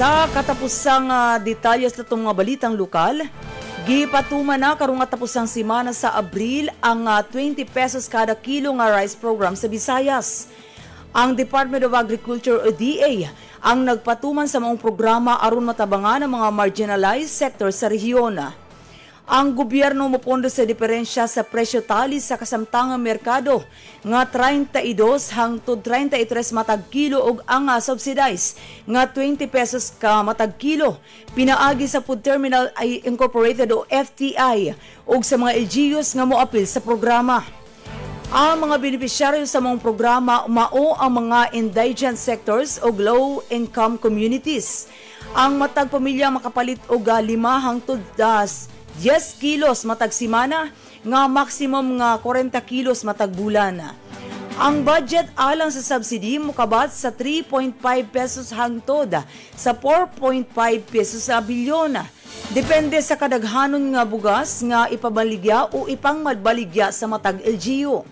Sa katapusang detalye sa atong mga balitang lokal, gipatuman na karong katapusang semana sa Abril ang 20 pesos kada kilo nga rice program sa Visayas. Ang Department of Agriculture o DA ang nagpatuman sa maong programa aron matabangan ang mga marginalized sector sa rehiyon. Ang gobyerno mopondo sa diferensya sa presyo tali sa kasamtangang merkado nga 32 hangtod 33 matag kilo ug ang subsidized nga 20 pesos ka matag kilo pinaagi sa Food Terminal ay Incorporated o FTI ug sa mga LGUs nga moapil sa programa. Ang mga benepisyaryo sa maong programa mao ang mga indigent sectors o low income communities. Ang matag pamilya makapalit og 5 hangtod 10 kilos matag simana nga maximum nga 40 kilos matag bulan. Ang budget alang sa subsidy mokabat sa 3.5 pesos hangtod sa 4.5 pesos sa bilyon. Depende sa kadaghanon nga bugas nga ipabaligya o ipangmadbaligya sa matag LGU.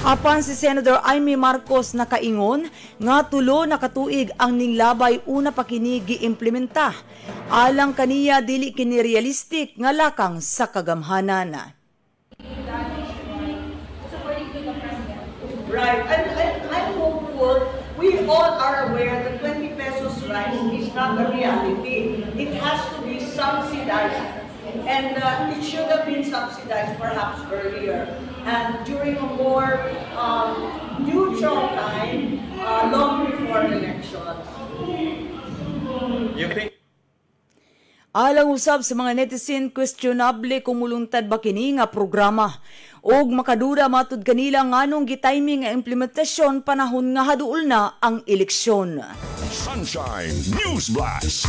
Apan si Senator Imee Marcos nakaingon nga 3 na katuig ang ninglabay una pa kini giimplementa. Alang kaniya, dili kini realistic nga lakang sa kagamhanan. Right, and I'm hopeful. We all are aware that 20 pesos rice is not a reality. It has to be subsidized. And it should have been subsidized perhaps earlier and during a more neutral time, long before elections. You think Alang usab sa mga netizen, questionable kung muluntad ba kini nga programa. Og makaduda matud kanila nganong gitiming nga implementasyon panahon nga haduol na ang eleksyon. Sunshine News Blast.